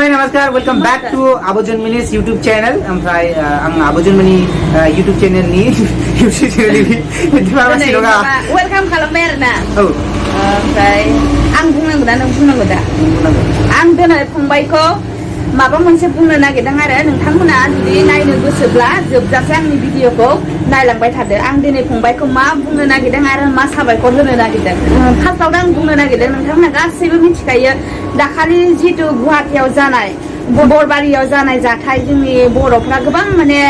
खुलुमबाय नमस्कार welcome back to Abojan मिनिस यूट्यूब चैनल ओमफ्राय आं आबोजन मिनि यूट्यूब चैनलनि दिमागासिनोगा वेलकाम खालामबाय आरोना औ ओमफ्राय आं बुंनांगौ दा नों बुंनांगौ दा आं दिनै फंबायखौ माबा मोनसे बुंनो नागिरदों आरो नोंथांमोना जुदि नायनो गोसोब्ला जोबजासे आंनि भिडिअखौ नायलांबाय थादो आं दिनै फंबायखौ मा बुंनो नागिरदों आरो मा साबायखर होनो नागिरदों फार्स्टआवनो आं बुंनो नागिरदों नोंथांमोना गासैबो मिथिखायो दाखालि जितु गुवाहाटीयाव जानाय बरबारियाव जानाय जाथाय जोंनि बर'फ्रा गोबां माने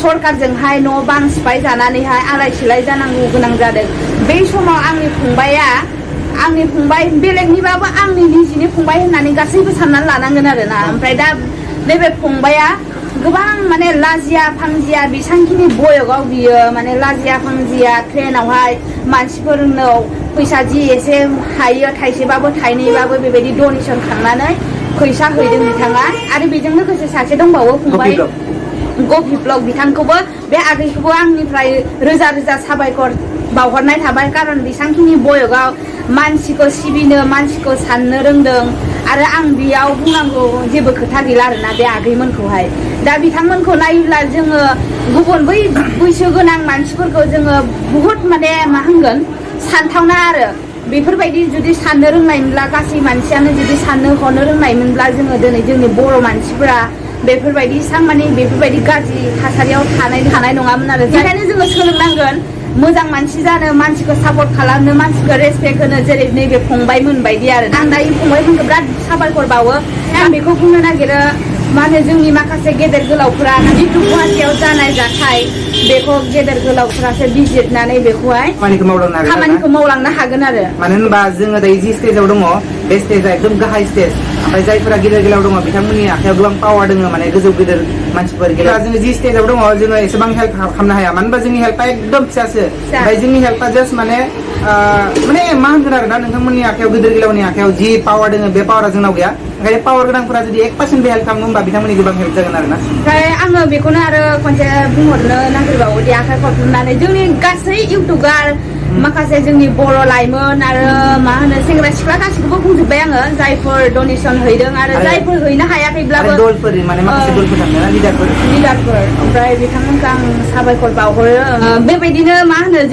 सरकारजोंहाय न' बां सिफाय जानानैहाय आलाय सिलाय जानांगौ गोनां जादों बै समाव आंनि फंबाय बेलेगनिबाबो आंनि निजिनि फंबाय होननानै गासैबो साननानै लानांगोन आरोना ओमफ्राय दा नैबे फंबाया गोबां माने लाजिया फांजिया बेसांखिनि बयगाव बियो माने लाजिया फांजिया ट्रेनावहाय मानसिफोरनो फैसा जि एसे हायो थाइसेबाबो थाइनैबाबो बेबायदि डनेसन खांनानै फैसा हैदों बिथाङा आरो बेजों लोगोसे सासे दंबावो फंबाय गफि ब्लग बिथांखौबो बे आगैखौबो आंनिफ्राय रोजा रोजा साबायखर बावहरनाय थाबाय कारन बेसांखिनि बयगाव मानसिखौ सिबिनो मानसिखौ साननो रोंदों आरो आं बेयाव बुंनांगौ जेबो खोथा गैला आरोना बे आगैमोनखौहाय दा बिथांमोनखौ नायोब्ला जोङो गुबुन बै बैसो गोनां मानसिफोरखौ जोङो बुहुत माने मा होनगोन सानथावना आरो बेफोरबायदि जुदि साननो रोंनायमोनब्ला गासै मानसियानो जुदि साननो हनो रोंनायमोनब्ला जोङो दिनै जोंनि बर' मानसिफोरा बेफोरबायदि माने बेफोरबायदि गाज्रि थासारियाव थानाय नङामोन आरो बेखायनो जोङो सोलोंनांगोन मोजां मानसि जानो मानसिखौ सापर्ट खालामनो मानसिखौ रेसपेक्ट होनो जेरै नैबे फंबायमोन बायदि आरो आं दायो फंबायमोनखौ बिराद साबायखर बावो आं बेखौ बुंनो नागिरो मा होनो जोंनि माखासे गेदेर गोलावफोरा जितु गुवाहाटीयाव जानाय जाथाय बेखौ गेदेर गोलावफोरासो बिजिरनानै बेखौहाय खामानिखौ मावलांनो हागोन आरो मानो होनबा जोङो दायो जि स्टेजाव दङ बे स्टेजआ एकदम गाहाय स्टेज ओमफ्राय जायफोरा गेदेर गोलाव दङ बिथांमोननि आखायाव गोबां पावार दङ माने गोजौ गेदेर मानसिफोर जोङो जि स्टेजाव दङ जोङो एसेबां हेल्प खालामनो हाया मानो होनबा जोंनि हेल्पआ एकदम फिसासो ओमफ्राय जोंनि हेल्पआ जास्ट माने मा होनगोन आरोना नोंथांमोननि आखायाव गेदेर गोलावनि आखायाव जि पावार दङ बे पावारा जोंनाव गैया ओंखायनो पावार गोनांफोरा जुदि 1% हेल्प खालामो होनबा बिथांमोननि गोबां हेल्प जागोन आरोना ओमफ्राय आङो बेखौनो आरो खनसे बुंहरनो नागिरबावोदि आखाइ खबनानै जोंनि गासै इउटुबार माखासे जोंनि बर' लाइमोन आरो मा होनो सेंग्रा सिख्ला गासिखौबो बुंजोब्बाय आङो जायफोर डनेसन हैदों आरो जायफोर हैनो हायाखैब्लाबो दलफोर माने माखासे दलफोर थाङो लिडारफोर ओमफ्राय बिथांमोनखौ आं साबायखर बावहरो बेबायदिनो मा होनो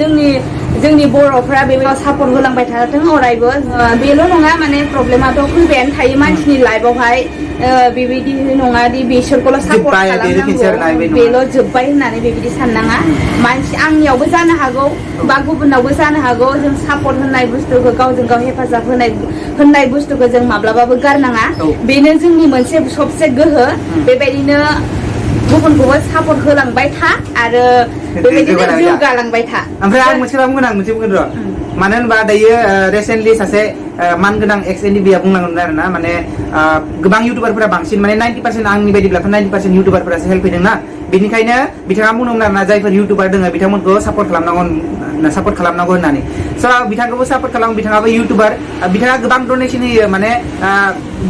जोंनि बर'फ्रा बेबायदियाव सापर्ट होलांबाय थाथों अरायबो बेल' नङा माने प्रब्लेमाथ' फैबायानो थायो मानसिनि लाइफआवहाय बेबायदि नङा दि बिसोरखौल' सापर्ट खालामनांगौ बेल' जोब्बाय होननानै बेबायदि साननाङा मानसि आंनियावबो जानो हागौ बा गुबुनावबो जानो हागौ जों सापर्ट होनाय बुस्थुखौ गावजों गाव हेफाजाब होनाय बुस्थुखौ जों माब्लाबाबो गारनाङा बेनो जोंनि मोनसे सबसे गोहो बेबायदिनो गुबुनखौबो सापर्ट होलांबाय था आरो बेबायदिनो जौगालांबाय था ओमफ्राय आं मोनसे बुंगोन र' मानो होनबा दायो रिसेन्टलि सासे मानगोनां एक्स एनडिबिया बुंनांगोन आरोना माने गोबां इउटुबारफोरा बांसिन माने 90% आंनि बायदिब्लाथ' 90% इउटुबारफोरासो हेल्प होदों ना बेनिखायनो बिथाङा बुंदोंमोन आरोना जायफोर इउटुबार दङ बिथांमोनखौ सापर्ट खालामनांगौ होननानै स' बिथांखौबो सापर्ट खालामो बिथाङाबो इउटुबार बिथाङा गोबां डनेसन होयो माने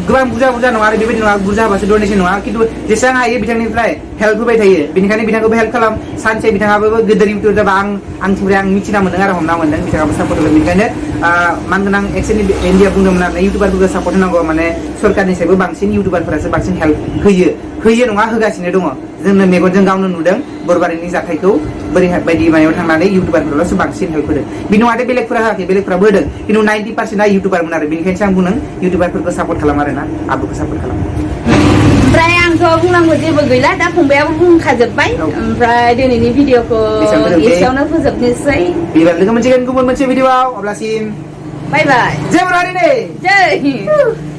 गोबां बुरजा नङा आरो बेबायदि नङा बुरजा होबासो डनेसन नङा खिन्थु जेसेबां हायो बिथांनिफ्राय हेल्प होबाय थायो बेनिखायनो बिथांखौबो हेल्प खालाम सानसे बिथाङाबो गेदेर इउटुबार जाबा आंनिफ्राय आं मिथिना मोनदों आरो हमना मोनदों बिथाङाबो सापर्ट होगोन बेनिखायनो मानगोनां एक्स इन्डिया बुंदोंमोन आरो इउटुबारफोरखौ सापर्ट होनांगौ माने सरकारनिफ्रायबो बांसिन इउटुबारफोरासो बांसिन हेल्प होयो नङा होगासिनो दङ जोंनो मेगनजों गावनो नुदों बरबारिनि जाथायखौ बोरैहाय बायदि मायाव थांनानै इउटुबारफोराल'सो बांसिन हेल्प होदों बि नङादे बेलेगफोरा होआखै बेलेगफोराबो होदों खिन्थु 90%आ इउटुबारमोन आरो बेनिखायनोसो आं बुंदों इउटुबारफोरखौ सापर्ट खालाम आरोना आबुखौ सापर्ट खालाम ओमफ्राय आंथ' बुंनांगौ जेबो गैला दा फंबायाबो बुंखाजोब्बाय ओमफ्राय दिनैनि भिडिअखौ एसेयावनो फोजोबनोसै लोगो मोनसिगोन गुबुन मोनसे भिडिअआव अब्लासिम बाय बाय जय बरबारि जय